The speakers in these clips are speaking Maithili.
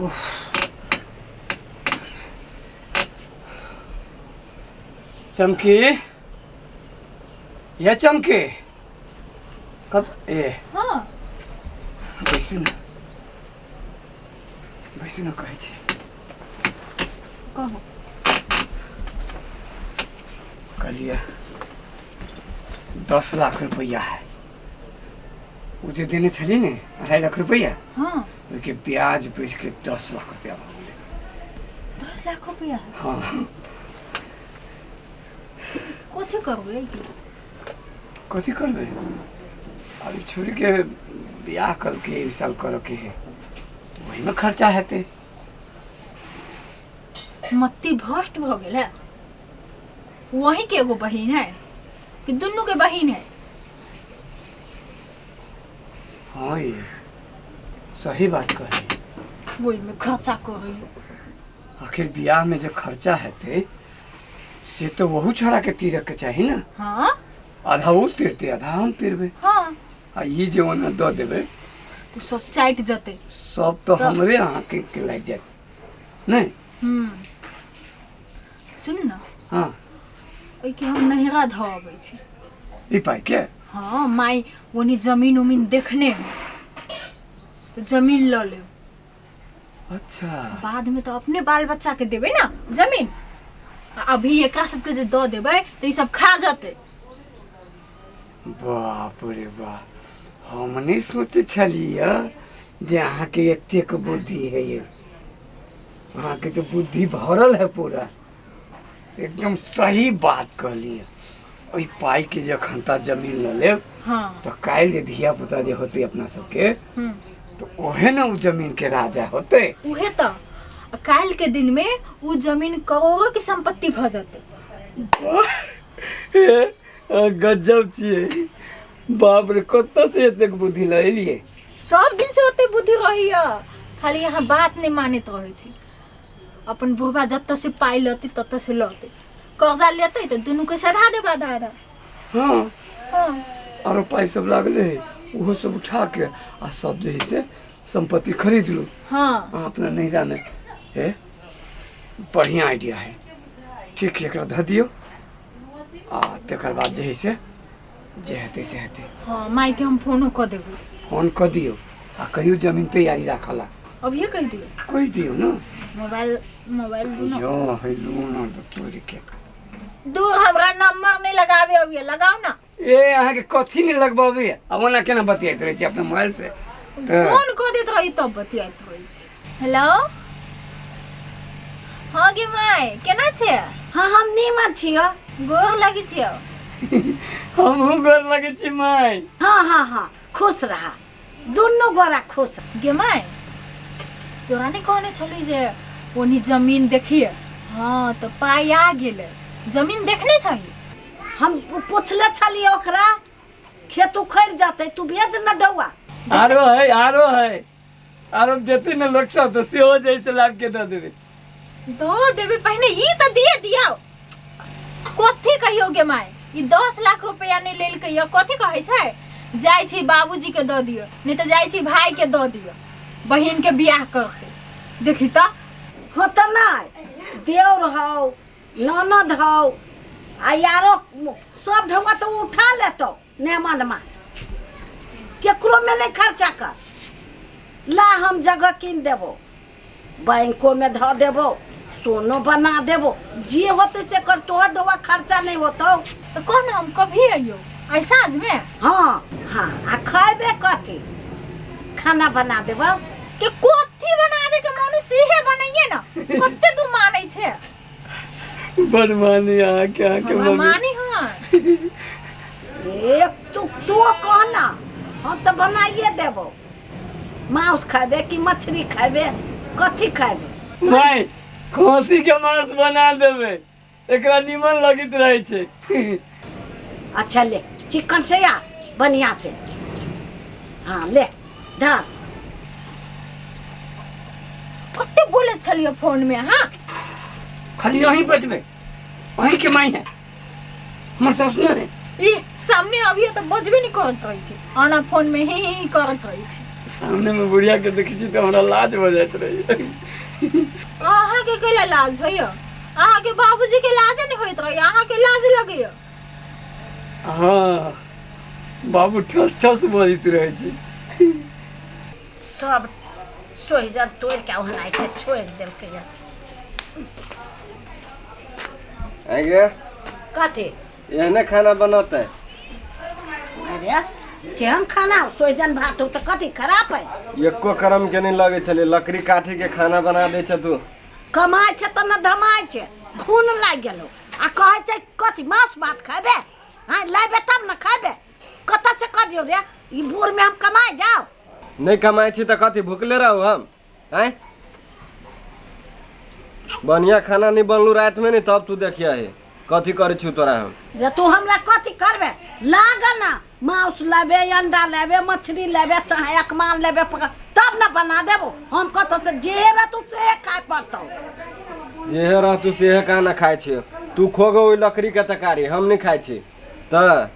उफ। चमकी ये चमकी कब ए हाँ बैसू ने बैसू ने कहै छी कहू कहलियै 10 लाख रुपैआ है। ओ जे देने छलियै ने 2.5 लाख रुपैआ, हाँ ओहिके ब्याज बढ़ि के 10 लाख रुपैआ भऽ गेलै। 10 लाख रुपया? हाँ। कथी करबै की? कथी करबै? अभी छोरीके बियाह करके एक साल करके है, ओहिमे खर्चा हेतै। मत्ती भ्रष्ट भऽ गेल है। वही के एगो बहिन है कि दुनू के बहिन है? हाँ, ये सही बात कहली। वही में खर्चा करे। आखिर बियाह में जो खर्चा हेतै से तो वहू छोड़ा के तीरक के चाही ने। हाँ। आधा वो तीरते, आधा हम तीरबै। हाँ। आ ई जे ओना दऽ देबै तो सब चाटि जतै। सब तो हमरे अहाँके के लागि जायत नहि? सुन न। हाँ। ओहिके हम नैहरा धऽ अबै छी। ई पाइ के? हाँ, माई ओनी जमीन उमीन देखने है तो जमीन लऽ लेब। अच्छा। बाद में तो अपने बाल बच्चा के देबै ना जमीन। आ अभी एकरा सबके जे दऽ देबै तऽ ई सब खा जतै। बाप रे बाप, हम नहि सोचै छलियै जे अहाँके एतेक बुद्धि है। ये अहाँके तऽ बुद्धि भरल है पूरा। एकदम सही बात कहलियै। ओहि पाइके जखन ता जमीन लऽ लेब तऽ काल्हि जे धिया पुता जे होतै अपना सबके, तऽ ओहे ने ओ जमीन के राजा होतै। उहे तऽ, आ काल्हि के दिन में उ जमीन करोड़ों के संपत्ति भऽ जतै। हे, गजब छियै। बाप रे, कतऽ से एतेक बुद्धि लऽ एलियै? सब दिन से ओते बुद्धि रहैया, खाली यहाँ बात नहीं मानैत रहै छै। अपन बुढ़बा जतऽ से पाइ लतै ततऽ से लतै। कर्जा लेतै तऽ दुनू के सधा देब आधा आधा। हाँ। हाँ। आरो पाइ सब लागले है, ओहो सब उठा के आ सब जे है से संपत्ति खरीद लू। हाँ। अहाँ अपना नैहरा में है। बढ़िया आइडिया है। ठीक है, एकरा धऽ दियौ आ तकर बाद जे है से जे हेतै से हेतै। हाँ, माई के हम फोनो कऽ देबै। फोन कऽ दियौ आ कहियो जमीन तैयारी राखला। अभिये कहि दियौ? कहि दियौ ने। मोबाइल, मोबाइल दू जो है लू ना तो तोड़ के। दू, हमरा नंबर नहीं लगावे अभिये, लगाओ ना। ए, अहाँके कथी नहि लगबाबैया? आ ओना केना बतियाइत रहै छी अपना मोबाइल से तऽ? फोन कऽ दैत रही तब बतियाइत रहै छी। हेलो, हाँ गे माय, केना छै? हाँ, हम नीमन छियो। गोर लगै छियौ। हमहूँ गोर लगै छी माय। हाँ हाँ हाँ, खुश रहा दुनू गोरा, खुश। गे माय, तोरा नहि कहने छली जे ओनी जमीन देखिए? हाँ, तऽ पाइ आ गेलै, जमीन देखने छही। हम पूछले छलियै ओकरा, खेत उखड़ि जेतै, तू भेज न डौआ। आरो है, आरो है, आरो देते ने लोक सब तऽ सेहो जैसे लाबि के दऽ देबै। दऽ देबै, पहिने ई तऽ दिए दियौ। कथी कहियौ गे माय, ई 10 लाख रुपया नहि लेलकै यऽ। कथी कहै छै, जाइ छी बाबूजी के दऽ दियौ, नहि तऽ जाइ छी भाई के दऽ दियौ, बहिन के बियाह करतै। देखी तऽ। हाँ तऽ नहि, देवर हौ, ननद हौ आ यारो सब ढौआ तऽ उठा लेतौ। नेमनमा केकरो में नहीं खर्चा कर। ला, हम जगह कीन देबो, बैंको में धऽ देबो, सोनो बना देबो, जे होते से कर। तोहर ढौआ खर्चा नहीं होतो। तऽ कह ने, हम कभी अइयौ? आइ साँझ में? हाँ हाँ, आ खैबे कथी? खाना बना देबो। के कथी बनाबे के मन सेहे बनाइए ना। कते तू मानै छै? बड़ मानी अहाँके, अहाँके हमरा मम्मी। मानी? हाँ। एक तू तू कह ना, हम तऽ बनाइए देबो। मांस खैबे कि मछली खैबे, कथी खैबे? माय, खसी के मांस बना देबै, एकरा निमन लगैत रहै छै। अच्छा ले, चिकन से या बढ़िया से। हाँ, ले धर। कते बोले छलियो फोन में? हाँ। खाली अहीं बचबै, अहीं के माई है, हमर सास ने। ई सामने अभी तऽ बजबे नहीं करत रहै छै, आना फोन में ही ही करत रहै छै। सामनेमे बुढ़ियाके देखै छी तऽ हमरा लाज भऽ जाइत रहैए। अहाँके कैला लाज होइए? अहाँके बाबूजी के लाज नहि होइत रहैए, अहाँके लाज लगैए? हँ, बाबू ठस ठस बजैत रहै छै। सब सोहिजन तोड़ि के ओहनाइते छोड़ि देलकै। आगे। कथी? एहने खाना बनतै? अरे, केहन खाना? सोहिजन भात हो तऽ कथी खराब है? एको करम के नहीं लगे छलै, लकड़ी काठी के खाना बना दै छ तू। कमाइ छै तऽ ने धमाइ छै, खून लागि गेलौ आ कहै छै कथी मांस भात खैबे? हँ, लाबे तब ने खैबे। कतऽ से कह दियौ रे, ई बूढ़मे हम कमाइ जाउ? नहीं कमाइ छी तऽ कथी भुखले रहू हम? आँय, बढ़िया खाना नहीं बनलू रात में, नहीं तब तू देखिया हे कथी करै छी तोरा हम। रे, तू हमरा कथी करबे? लाग ना मांस लेबे, अंडा लेबे, मछली लेबे, चाहे अकमान लेबे पकड़, तब ने बना देबो। हम कतऽ से? जे रहतौ से खाय पड़तौ। जेहे रह तू सेहे खाना खाइ छी। तू खोगो ओहि लकड़ी के तरकारी, हम नहीं खाइ छी। तऽ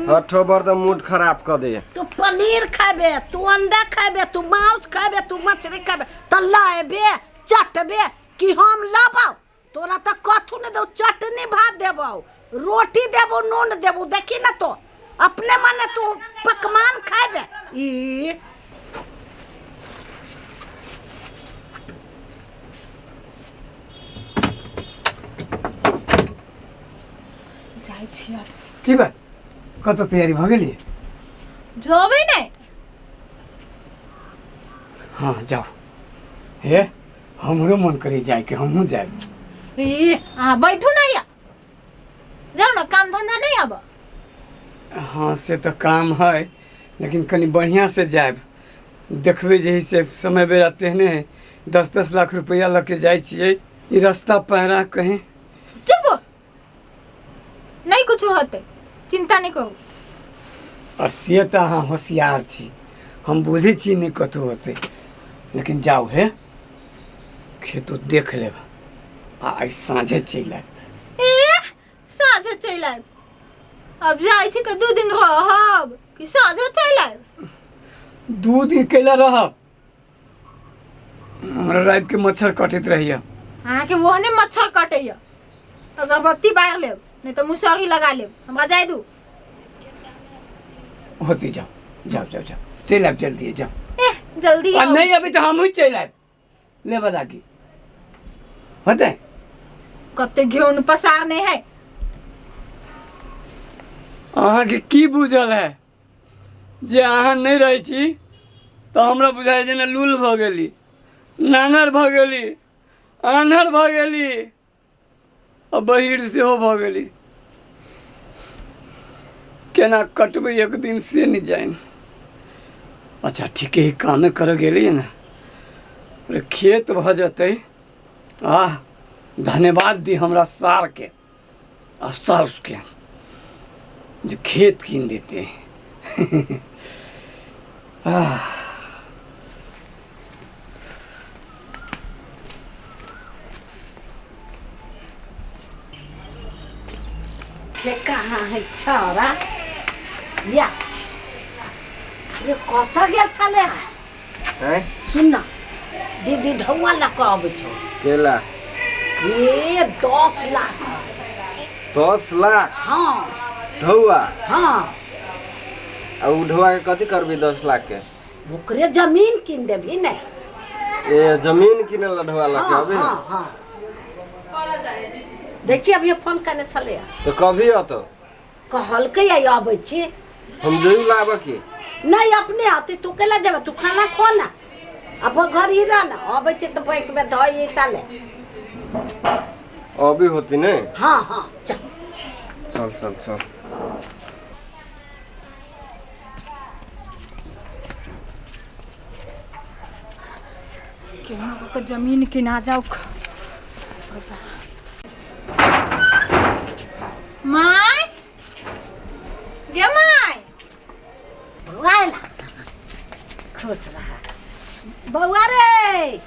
हठो बर तऽ मूड खराब कऽ दे। तू पनीर खेबे, तू अंडा खेबे, तू मांस खेबे, तू मछली खेबे तऽ लेबे चटबे कि हम लेबौ? तोरा तऽ कथू नहि देबौ, चटनी भात देबौ, रोटी देबौ, नून देबौ। देखी ने, तो अपने मने तू पकवान खेबे ई। जाइ छी आब। की बात, कतऽ तैयारी भऽ गेलियै? जेबै नहि? हँ, जाउ। हे, हमरो मन करै जायके, हमहूँ जायब। ई, अहाँ बैठू ने या, जाउ ने, काम धंधा नहि आब? हँ, से तऽ काम है, लेकिन कनि बढ़िआँसँ जायब, देखबै जे है से समय बेरा तेहने है। 10-10 लाख रुपैआ लऽ के जाइ छियै, ई रास्ता पैरा कहीं। चुप, नहि कुछो होतै, चिंता नहि करू। आ से तऽ अहाँ होशियार छी, हम बुझै छी नहि कतहु होतै, लेकिन जाउ हे, खेतो देख लेब आ आइ साँझे चलि आयब। ए, साँझे चलि आयब? अब जाइ छी तऽ 2 दिन रहब कि साँझे चलि आयब? 2 दिन कैला रहब? हमरा रातिके मच्छर कटैत रहैया। अहाँके ओहने मच्छर कटैया, अगरबत्ती बारि लेब, नहि तऽ मुसहरी लगा लेब। हमरा जाय दू। होती, जाओ जाओ जाओ जाओ, चलि आयब जल्दी, जाओ। एह, जल्दी आ आउ। नहीं अभी तऽ हमहूँ चलि आयब लेबऽ लागी होतै। कते घेउन पसारने है। अहाँके की बुझल है जे अहाँ नहि रहै छी तऽ हमरा बुझाइ जेना लूल भऽ गेली, नानर भऽ गेली, आन्हर भऽ गेली आ बहिर सेहो भऽ गेली। केना कटबै एक दिन से नहि जानि। अच्छा, ठीके ही कामे करऽ गेलियै ने। अरे, खेत भऽ जेतै। आह, धन्यवाद दी हमरा सारके आ साउसके जे खेत कीन देते। आह। से कहाँ है छौड़ा या? ये कतऽ गेल छलै? आँय? सुन न, दीदी ढौआ लऽ कऽ अबै छौ। केला? ये 10 लाख। 10 लाख? हँ। ढौआ? हँ। आ उ ढौआ के कथी करबी 10 लाख के? ओकरे जमीन कीन देबही ने। ए, जमीन किने ला ढौआ लऽ के हँ। अबे? हँ हँ, दै छी, अभी फोन केने छलै। तऽ कभी अतो? कहलकै आइ अबै छी। हम जइयो लाबऽ की? नहीं, अपने आते, तू केला जेबे? तू खाना खो ना, अपन घर ही रह ना। अबै छै तऽ बैंक में धऽ ताले। अभी होती ने? हाँ हाँ, चल। चल चल चल। केहनो कऽ जमीन किना जाउ। My गे my. बौआ अयला, खुश रह बौआ रे।